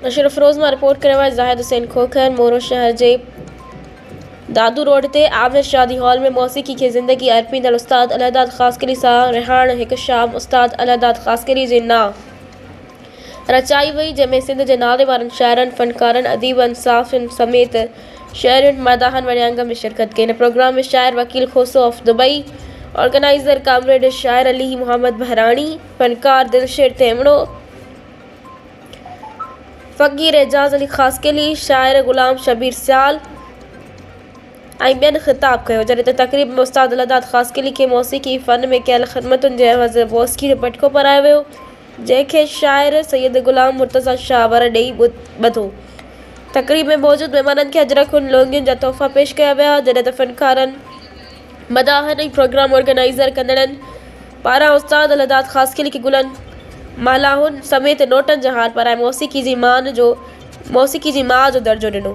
نوشهروفيروز مان رپورٽ ڪري رهيو آهي زاهد حسين کوکر مورو شهر جي دادو روڊ تي عامر شادي هال ۾ موسيقي کي زندگي ارپيندڙ استاد الهداد خاصخيلي سان رهاڻ هڪ شام استاد الهداد خاصخيلي جي نانء رچائي وئي جنهن ۾ سنڌ جي نالي وارن شاعرن فنڪارن اديبن صحافين سميت شهرين مداحن وڏي انگ ۾ شرڪت ڪئي ان پروگرام ۾ شاعر Wakil Khoso of Dubai organizer comrade شاعر علي محمد بهراڻي فنڪار دلشير تيمڙو فقير اعجاز علي خاصخيلي، شاعر غلام شبير سيال ۽ ٻين خطاب ڪيو، جڏهن ته تقريب ۾ استاد الهداد خاصخيلي کي موسيقي فن ۾ ڪيل خدمتن جي عيوض موسيقي جو پٽڪو پارايو ويو، جنهن کي شاعر سيد غلام مرتضيٰ شاهه ور ڏئي ٻڌو. تقريب ۾ موجود مهمانن کي اجرڪن، لونگين جا تحفا پيش ڪيا ويا، جڏهن ته فنڪارن، مداحن ۽ پروگرام آرگنائيزر ڪندڙن پاران استاد الهداد خاصخيلي کي گلن، مالهائن سميت نوٽن جا هار پارائي موسيقي جي مان جو موسيقي جي ماء جو درجو ڏنو.